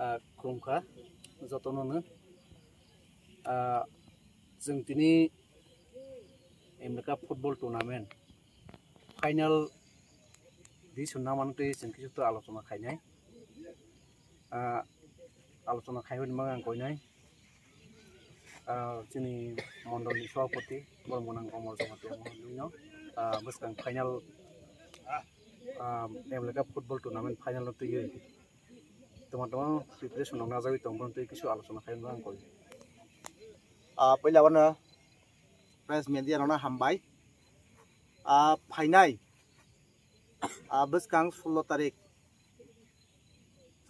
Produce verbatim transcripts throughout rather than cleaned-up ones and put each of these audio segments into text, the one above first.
Ah, khulumkha jotono no. Ah, chwng tini M L A Cup football tournament final decision namanw twi chwng kisu to alochona khainai. Ah, alochona khaimani mang ang koinai. Ah, chini mondol ni sabhapati, borok mwnang Komol Jamatia, omo nwino, ah, bwskang final, ah, M L A Cup football tournament final no twiwi tongma tongma preparation rok najagwi tong, bono twi kisu alochona khaimani ang koi. Ah, puila wano press media rokno hambai. Ah, phainai, ah, bwskang sullo tarik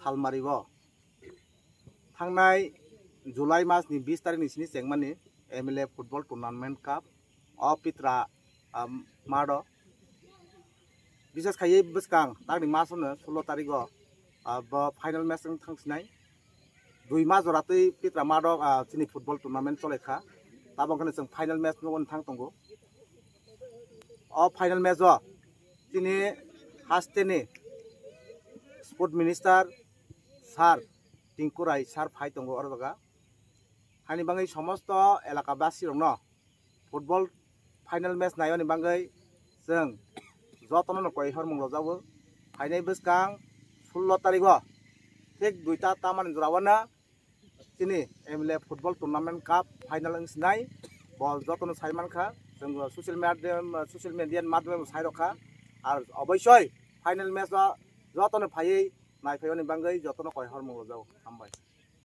Salmari o thangnai July mas ni bis tarik ni sini chengmani M L A Football Tournament Cup o Pitra, ah, mado. Bises khaiwi bwskang takni mas ono sullo tarik o, ah, bo final match wng thang sinai. Dui mas jora twi Pitra mado, ah, chini football tournament chole kha. Tabok hwnwi chwng final match no wng thang tongo. O final match o chini hasteni sport minister sir Tinku Rai sir phai tongo oro jaga. Hani bangwi somosto elaka basi rokno football final match naiyoni bangwi chwng jotono no koi hormung rojago. Phainai bwskang sullo tarik o thik duita tamani jora o na chini M L A Football Tournament Cup final wng sinai. Bo jotono sai mankha, chwng social media, social media ni madhyome bo sai rokha. Ar oboisoi final match o jotono phaiwi naiphaioni bangwi jotono koi hormung rojago. Hambai.